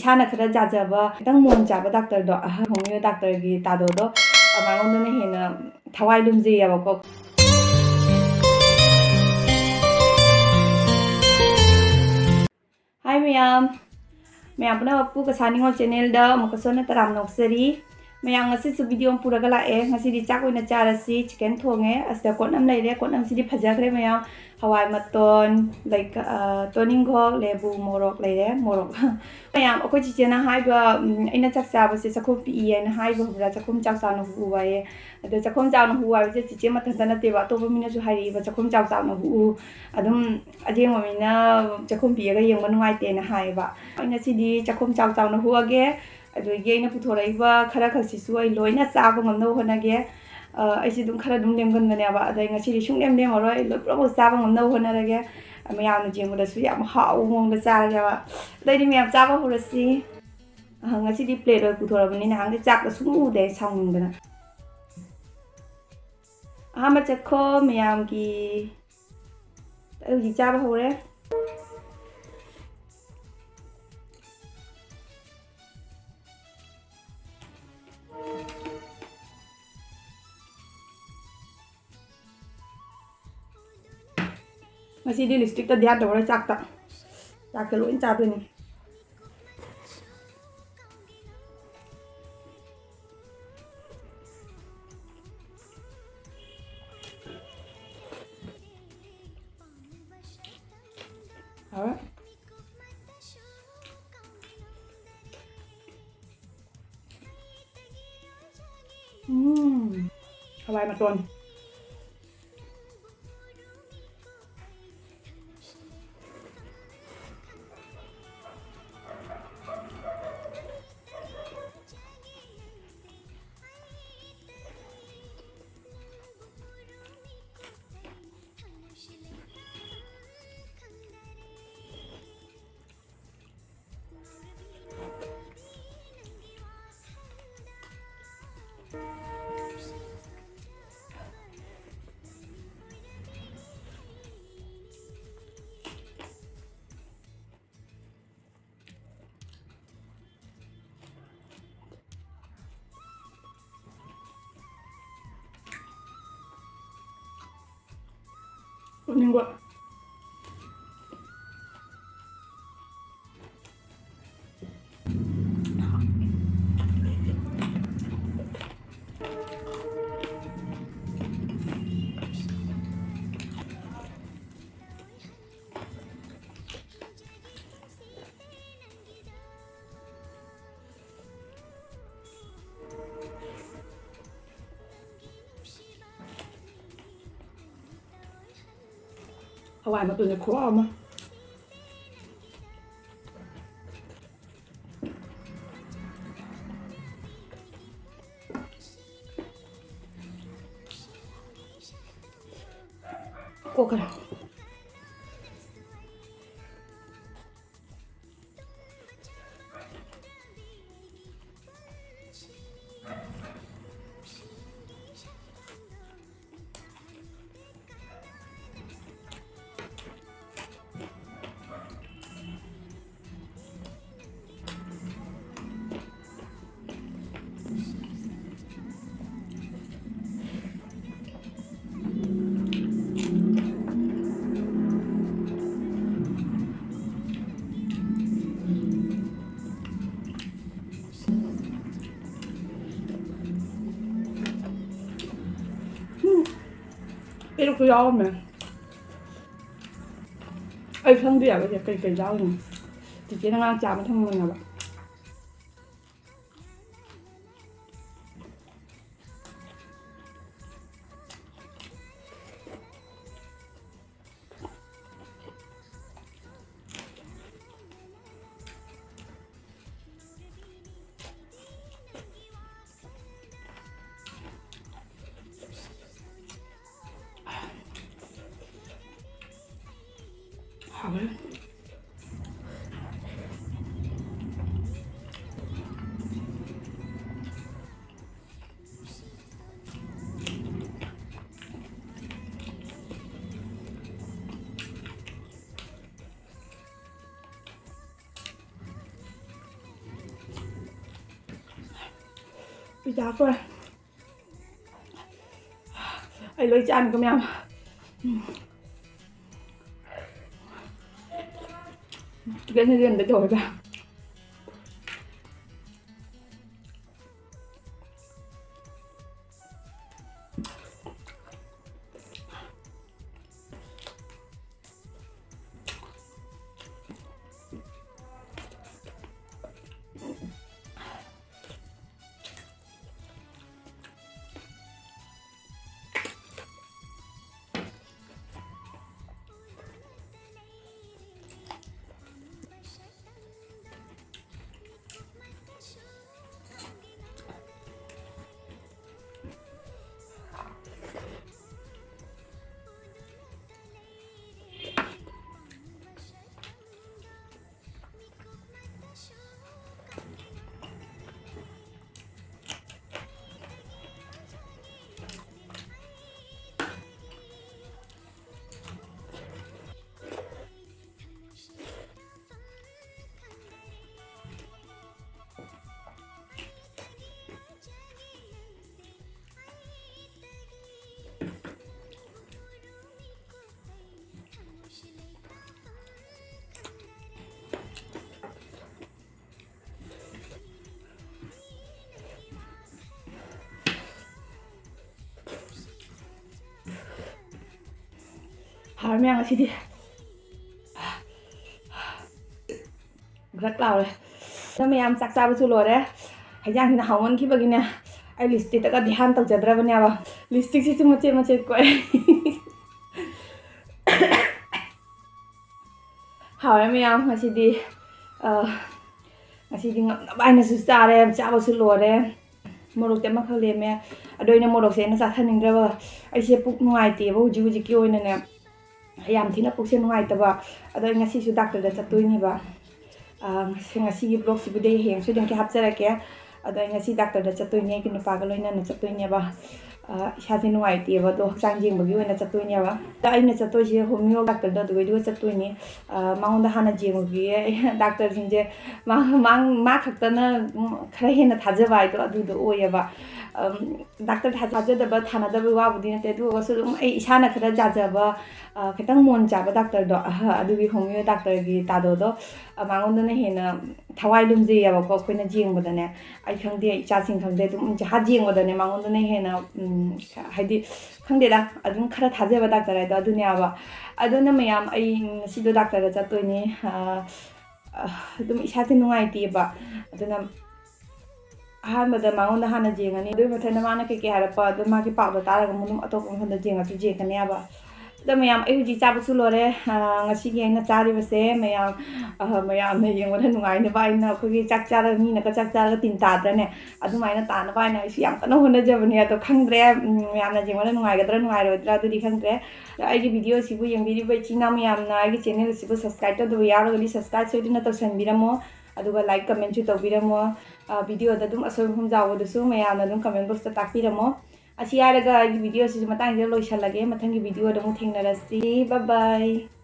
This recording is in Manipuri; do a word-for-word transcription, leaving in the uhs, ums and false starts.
ꯏꯁꯥꯅ ꯈꯔ ꯌꯥꯖꯕ, ꯈꯤꯇꯪ ꯃꯣꯟ ꯆꯥꯕ ꯗꯥꯛꯇꯔꯗꯣ, ꯑꯍꯜ ꯍꯣꯡꯉꯤꯕ ꯗꯥꯛꯇꯔꯒꯤ ꯇꯥꯗꯣꯗꯣ, ꯃꯉꯣꯟꯗꯅ ꯍꯦꯟꯅ ꯊꯋꯥꯏ ꯂꯨꯝꯖꯩꯌꯦꯕꯀꯣ꯫ ꯍꯥꯏ ꯃꯌꯥꯝ, ꯃꯌꯥꯝ ꯄꯨꯝꯅꯃꯛꯄꯨ ꯀꯁꯥ ꯅꯤꯉꯣꯜ ꯆꯦꯅꯦꯜꯗ ꯑꯃꯨꯛꯀꯁꯨ ꯍꯟꯅ ꯇꯔꯥꯝꯅ ꯑꯣꯛꯆꯔꯤ꯫ ꯃꯌꯥꯝ, ꯉꯁꯤꯁꯨ ꯚꯤꯗꯤꯑꯣ ꯑꯃ ꯄꯨꯔꯒ ꯂꯥꯛꯑꯦ꯫ ꯉꯁꯤꯗꯤ ꯆꯥꯛ ꯑꯣꯏꯅ ꯆꯥꯔꯁꯤ꯫ ꯆꯤꯀꯟ ꯊꯣꯡꯉꯦ꯫ ꯑꯁꯤꯗ ꯀꯣꯠꯅꯝ ꯂꯩꯔꯦ꯫ ꯀꯣꯠꯅꯝꯁꯤꯗꯤ ꯐꯖꯈ꯭ꯔꯦ ꯃꯌꯥꯝ꯫ ꯍꯋꯥꯏ ꯃꯇꯣꯟ, ꯂꯩ-, ꯑ, ꯇꯣꯅꯤꯡꯈꯣꯛ, ꯂꯦꯕꯨ, ꯃꯣꯔꯣꯛ ꯂꯩꯔꯦ, ꯃꯣꯔꯣꯛ꯫ ꯃꯌꯥꯝ, ꯑꯩꯈꯣꯏ ꯆꯤꯆꯦꯅ ꯍꯥꯏꯕ, ꯎꯝ, ꯑꯩꯅ ꯆꯥꯛ ꯆꯥꯕꯁꯦ ꯆꯥꯛꯈꯨꯝ ꯄꯤꯛꯏ ꯍꯥꯏꯅ ꯍꯥꯏꯕ ꯈꯪꯕ꯭ꯔꯥ? ꯆꯥꯛꯈꯨꯝ ꯆꯥꯎ ꯆꯥꯎꯅ ꯍꯨꯎ ꯍꯥꯏꯌꯦ꯫ ꯑꯗꯣ ꯆꯥꯛꯈꯨꯝ ꯆꯥꯎꯅ ꯍꯨꯎ ꯍꯥꯏꯕꯁꯦ ꯆꯤꯆꯦ ꯃꯊꯟꯇ ꯅꯠꯇꯦꯕ, ꯑꯇꯣꯞꯄ ꯃꯤꯅꯁꯨ ꯍꯥꯏꯔꯛꯏꯕ, "ꯆꯥꯛꯈꯨꯝ ꯆꯥꯎ ꯆꯥꯎꯅ ꯍꯨꯎ, ꯑꯗꯨꯝ ꯑꯌꯦꯡꯕ ꯃꯤꯅ ꯆꯥꯛꯈꯨꯝ ꯄꯤꯛꯑꯒ ꯌꯦꯡꯕ ꯅꯨꯡꯉꯥꯏꯇꯦꯅ" ꯍꯥꯏꯌꯦꯕ꯫ ꯑꯩ ꯉꯁꯤꯗꯤ ꯆꯥꯛꯈꯨꯝ ꯆꯥꯎ ꯆꯥꯎꯅ ꯍꯨꯛꯑꯒꯦ꯫ ꯑꯗꯨꯗꯒꯤ ꯑꯩꯅ ꯄꯨꯊꯣꯔꯛꯏꯕ ꯈꯔ ꯈꯛꯁꯤꯁꯨ ꯑꯩ ꯂꯣꯏꯅ ꯆꯥꯕ ꯉꯝꯅꯕ ꯍꯣꯠꯅꯒꯦ꯫ ꯑ, ꯑꯩꯁꯦ ꯑꯗꯨꯝ ꯈꯔ ꯑꯗꯨꯝ ꯂꯦꯝꯒꯟꯕꯅꯦꯕ꯫ ꯑꯗꯣ ꯑꯩ ꯉꯁꯤꯗꯤ ꯁꯨꯡꯂꯦꯝ ꯂꯦꯝꯃꯔꯣꯏ, ꯑꯩ ꯂꯣꯏ ꯄꯨꯝꯅꯃꯛ ꯆꯥꯕ ꯉꯝꯅꯕ ꯍꯣꯠꯅꯔꯒꯦ꯫ ꯃꯌꯥꯝꯅ ꯌꯦꯡꯕꯗꯁꯨ ꯌꯥꯝ ꯍꯥꯎꯕ ꯃꯑꯣꯡꯗ ꯆꯥꯔꯒꯦꯕ꯫ ꯑꯗꯣ ꯑꯩꯗꯤ ꯃꯌꯥꯝ ꯆꯥꯕ ꯍꯧꯔꯁꯤ꯫ ꯑ, ꯉꯁꯤꯗꯤ ꯄ꯭ꯂꯦꯠ ꯑꯣꯏꯅ ꯄꯨꯊꯣꯔꯛꯑꯕꯅꯤ, ꯅꯍꯥꯟꯒꯩ ꯆꯥꯛꯇ ꯁꯨꯡ ꯎꯗꯦ ꯑꯩ ꯁꯥꯎꯅꯤꯡꯗꯅ꯫ ꯑꯍꯥꯟꯕ ꯆꯠꯈꯣ ꯃꯌꯥꯝꯒꯤ꯫ ꯑꯩ ꯍꯧꯖꯤꯛ ꯆꯥꯕ ꯍꯧꯔꯦ꯫ ꯉꯁꯤꯗꯤ ꯂꯤꯞꯁꯇꯤꯛꯇ ꯙ꯭ꯌꯥꯟ ꯇꯧꯔꯣꯏ, ꯆꯥꯛꯇ꯫ ꯆꯥꯛꯇ ꯂꯣꯏ ꯆꯥꯗꯣꯏꯅꯤ꯫ ꯍꯥꯎꯔꯦ꯫ ꯎꯝ, ꯍꯋꯥꯏ ꯃꯇꯣꯟ꯫ ꯅꯤꯡꯕ꯫ ꯍꯋꯥꯏ ꯃꯇꯣꯟꯁꯦ ꯈꯨꯍꯥꯎ ꯑꯃ꯫ ꯀꯣꯛꯈ꯭ꯔꯦ꯫ ꯎꯝ, ꯄꯦꯔꯨꯛꯁꯨ ꯌꯥꯎꯔꯝꯃꯦ꯫ ꯑꯩ ꯈꯪꯗꯦ ꯍꯥꯏꯕ ꯀꯩꯀꯩ ꯌꯥꯎꯔꯤꯅꯣ꯫ ꯆꯤꯆꯦꯅ ꯉꯔꯥꯡ ꯆꯥꯕ ꯊꯝꯃꯝꯕꯅꯦꯕ꯫ ꯍꯥꯎꯋꯦ꯫ ꯄꯤꯖꯥ ꯀꯧꯔꯦ꯫ ꯑꯩ ꯂꯣꯏ ꯆꯥꯅꯤꯀꯣ ꯃꯌꯥꯝ꯫ ꯎꯝ꯫ ꯒꯟ ꯂꯦꯟꯕ ꯇꯧꯔꯒ꯫ ꯍꯥꯎꯔꯦ ꯃꯌꯥꯝ ꯉꯁꯤꯗꯤ꯫ ꯒ꯭ꯔꯛ ꯂꯥꯎꯔꯦ꯫ ꯑꯗꯣ ꯃꯌꯥꯝ ꯆꯥꯛ ꯆꯥꯕꯁꯨ ꯂꯣꯏꯔꯦ꯫ ꯍꯩꯖꯥꯡꯁꯤꯅ ꯍꯥꯎꯃꯟꯈꯤꯕꯒꯤꯅꯦ ꯑꯩ ꯂꯤꯞꯁꯇꯤꯛꯇꯒ ꯙ꯭ꯌꯥꯟ ꯇꯧꯖꯗ꯭ꯔꯕꯅꯦꯕ꯫ ꯂꯤꯞꯁꯇꯤꯛꯁꯤꯁꯨ ꯃꯆꯦꯠ ꯃꯆꯦꯠ ꯀꯣꯛꯑꯦ꯫ ꯍꯥꯎꯔꯦ ꯃꯌꯥꯝ ꯉꯁꯤꯗꯤ꯫ ꯑ, ꯉꯁꯤꯗꯤ ꯉꯝꯅꯕ ꯍꯥꯏꯅꯁꯨ ꯆꯥꯔꯦ, ꯆꯥꯕꯁꯨ ꯂꯣꯏꯔꯦ꯫ ꯃꯣꯔꯣꯛꯇꯤ ꯑꯃꯈꯛ ꯂꯦꯝꯃꯦ꯫ ꯑꯗꯣ ꯑꯩꯅ ꯃꯣꯔꯣꯛꯁꯦ ꯑꯩꯅ ꯆꯥꯊꯟꯅꯤꯡꯗ꯭ꯔꯕ, ꯑꯩꯁꯦ ꯄꯨꯛ ꯅꯨꯡꯉꯥꯏꯇꯦꯕ ꯍꯧꯖꯤꯛ ꯍꯧꯖꯤꯛꯀꯤ ꯑꯣꯏꯅꯅꯦ꯫ ꯌꯥꯝ ꯊꯤꯅ ꯄꯨꯛꯁꯦ ꯅꯨꯡꯉꯥꯏꯇꯕ꯫ ꯑꯗꯣ ꯑꯩ ꯉꯁꯤꯁꯨ ꯗꯥꯛꯇꯔꯗ ꯆꯠꯇꯣꯏꯅꯦꯕ꯫ ꯑ, ꯉꯁꯤ-, ꯉꯁꯤꯒꯤ ꯕ꯭ꯂꯣꯛꯁꯤꯕꯨꯗꯤ ꯑꯩ ꯍꯌꯦꯡ ꯁꯣꯏꯗꯅꯀꯤ ꯍꯥꯞꯆꯔꯛꯀꯦ꯫ ꯑꯗꯣ ꯑꯩ ꯉꯁꯤ ꯗꯥꯛꯇꯔꯗ ꯆꯠꯇꯣꯏꯅꯦ, ꯑꯩꯒꯤ ꯅꯨꯄꯥꯒ ꯂꯣꯏꯅꯅ ꯆꯠꯇꯣꯏꯅꯦꯕ꯫ ꯑ, ꯏꯁꯥꯁꯦ ꯅꯨꯡꯉꯥꯏꯇꯦꯕ, ꯑꯗꯣ ꯍꯛꯆꯥꯡ ꯌꯦꯡꯕꯒꯤ ꯑꯣꯏꯅ ꯆꯠꯇꯣꯏꯅꯦꯕ꯫ ꯑꯗ ꯑꯩꯅ ꯆꯠꯇꯣꯏꯁꯦ ꯍꯣꯃꯤꯌꯣ ꯗꯥꯛꯇꯔꯗꯣ ꯑꯗꯨꯒꯩꯗꯨꯒ ꯆꯠꯇꯣꯏꯅꯤ꯫ ꯑ, ꯃꯉꯣꯟꯗ ꯍꯥꯟꯅ ꯌꯦꯡꯉꯨꯒꯦ꯫ ꯑꯩ ꯗꯥꯛꯇꯔꯁꯤꯡꯁꯦ ꯃꯥ, ꯃꯥ, ꯃꯥ ꯈꯛꯇꯅ, ꯎꯝ, ꯈꯔ ꯍꯦꯟꯅ ꯊꯥꯖꯕ ꯍꯥꯏꯗꯣ ꯑꯗꯨꯗꯣ ꯑꯣꯏꯌꯦꯕ꯫ ꯑꯝ, ꯗꯥꯛꯇꯔ ꯊꯥ-, ꯊꯥꯖꯗꯕ, ꯊꯥꯅꯗꯕꯒꯤ ꯋꯥꯕꯨꯗꯤ ꯅꯠꯇꯦ, ꯑꯗꯨ ꯑꯣꯏꯔꯒꯁꯨ ꯑꯗꯨꯝ ꯑꯩ ꯏꯁꯥꯅ ꯈꯔ ꯌꯥꯖꯕ, ꯑ, ꯈꯤꯇꯪ ꯃꯣꯟ ꯆꯥꯕ ꯗꯥꯛꯇꯔꯗꯣ, ꯑꯍ, ꯑꯗꯨꯒꯤ ꯍꯣꯃꯤꯌꯣ ꯗꯥꯛꯇꯔꯒꯤ ꯇꯥꯗꯣꯗꯣ, ꯑ, ꯃꯉꯣꯟꯗꯅ ꯍꯦꯟꯅ ꯊꯋꯥꯏ ꯂꯨꯝꯖꯩꯌꯦꯕꯀꯣ꯫ ꯑꯩꯈꯣꯏꯅ ꯌꯦꯡꯕꯗꯅꯦ, ꯑꯩ ꯈꯪꯗꯦ, ꯏꯆꯥꯁꯤꯡ ꯈꯪꯗꯦ, ꯑꯗꯨꯝ ꯖꯍꯥ ꯌꯦꯡꯕꯗꯅꯦ ꯃꯉꯣꯟꯗꯅ ꯍꯦꯟꯅ, ꯎꯝ, ꯍꯥꯏꯗꯤ, ꯈꯪꯗꯦꯗ, ꯑꯗꯨꯝ ꯈꯔ ꯊꯥꯖꯕ ꯗꯥꯛꯇꯔ ꯍꯥꯏꯗꯣ ꯑꯗꯨꯅꯦꯕ꯫ ꯑꯗꯨꯅ ꯃꯌꯥꯝ, ꯑꯩ ꯉꯁꯤꯗꯣ ꯗꯥꯛꯇꯔꯗ ꯆꯠꯇꯣꯏꯅꯦ꯫ ꯑ, ꯑ, ꯑꯗꯨꯝ ꯏꯁꯥꯁꯦ ꯅꯨꯡꯉꯥꯏꯇꯦꯕ꯫ ꯑꯗꯨꯅ ꯑꯍꯥꯟꯕꯗ ꯃꯉꯣꯟꯗ ꯍꯥꯟꯅ ꯌꯦꯡꯉꯅꯤ꯫ ꯑꯗꯨꯒꯤ ꯃꯊꯪꯗ ꯃꯥꯅ ꯀꯩꯀꯩ ꯍꯥꯏꯔꯛꯄ, ꯑꯗꯨ ꯃꯥꯒꯤ ꯄꯥꯎꯗꯣ ꯇꯥꯔꯒ ꯑꯃꯨꯛ ꯑꯗꯨꯝ ꯑꯇꯣꯞꯄ ꯃꯐꯝꯗ ꯌꯦꯡꯉꯁꯨ ꯌꯦꯡꯒꯅꯦꯕ꯫ ꯑꯗꯣ ꯃꯌꯥꯝ, ꯑꯩ ꯍꯧꯖꯤꯛ ꯆꯥꯕꯁꯨ ꯂꯣꯏꯔꯦ꯫ ꯑ, ꯉꯁꯤꯒꯤ ꯑꯩꯅ ꯆꯥꯔꯤꯕꯁꯦ ꯃꯌꯥꯝ, ꯑ, ꯃꯌꯥꯝꯅ ꯌꯦꯡꯕꯗ ꯅꯨꯡꯉꯥꯏꯅꯕ ꯍꯥꯏꯅ ꯑꯩꯈꯣꯏꯒꯤ ꯆꯥꯛ ꯆꯥꯔꯒ ꯃꯤꯅꯒ ꯆꯥꯛ ꯆꯥꯔꯒ ꯇꯤꯟ ꯇꯥꯗ꯭ꯔꯅꯦ? ꯑꯗꯨꯃꯥꯏꯅ ꯇꯥꯅꯕ ꯍꯥꯏꯅ ꯑꯩꯁꯨ ꯌꯥꯝ ꯀꯟꯅ ꯍꯣꯠꯅꯖꯕꯅꯦ꯫ ꯑꯗꯣ ꯈꯪꯗ꯭ꯔꯦ, ꯎꯝ, ꯃꯌꯥꯝꯅ ꯌꯦꯡꯕꯗ ꯅꯨꯡꯉꯥꯏꯒꯗ꯭ꯔꯥ ꯅꯨꯡꯉꯥꯏꯔꯣꯏꯗ꯭ꯔꯥ ꯑꯗꯨꯗꯤ ꯈꯪꯗ꯭ꯔꯦ꯫ ꯑꯗꯣ ꯑꯩꯒꯤ video ꯁꯤꯕꯨ ꯌꯦꯡꯕꯤꯔꯤꯕ ꯏꯆꯤꯟ ꯏꯅꯥꯎ ꯃꯌꯥꯝꯅ ꯑꯩꯒꯤ channel ꯑꯁꯤꯕꯨ subscribe ꯇꯧꯗꯕ ꯌꯥꯎꯔꯒꯗꯤ subscribe ꯁꯣꯏꯗꯅ ꯇꯧꯁꯟꯕꯤꯔꯝꯃꯣ꯫ ꯑꯗꯨꯒ like, comment ꯁꯨ ꯇꯧꯕꯤꯔꯝꯃꯣ꯫ ꯑ, video ꯗ ꯑꯗꯨꯝ ꯑꯁꯣꯏ ꯑꯐꯨꯝ ꯌꯥꯎꯕꯗꯨꯁꯨ ꯃꯌꯥꯝꯅ ꯑꯗꯨꯝ comment box ꯇ ꯇꯥꯛꯄꯤꯔꯝꯃꯣ꯫ ꯑꯁꯤ ꯍꯥꯏꯔꯒ ꯑꯩꯒꯤ video ꯁꯤꯁꯨ ꯃꯇꯥꯡꯁꯤꯗ ꯂꯣꯏꯁꯜꯂꯒꯦ꯫ ꯃꯊꯪꯒꯤ video ꯗ ꯑꯃꯨꯛ ꯊꯦꯡꯅꯔꯁꯤ꯫ Bye bye꯫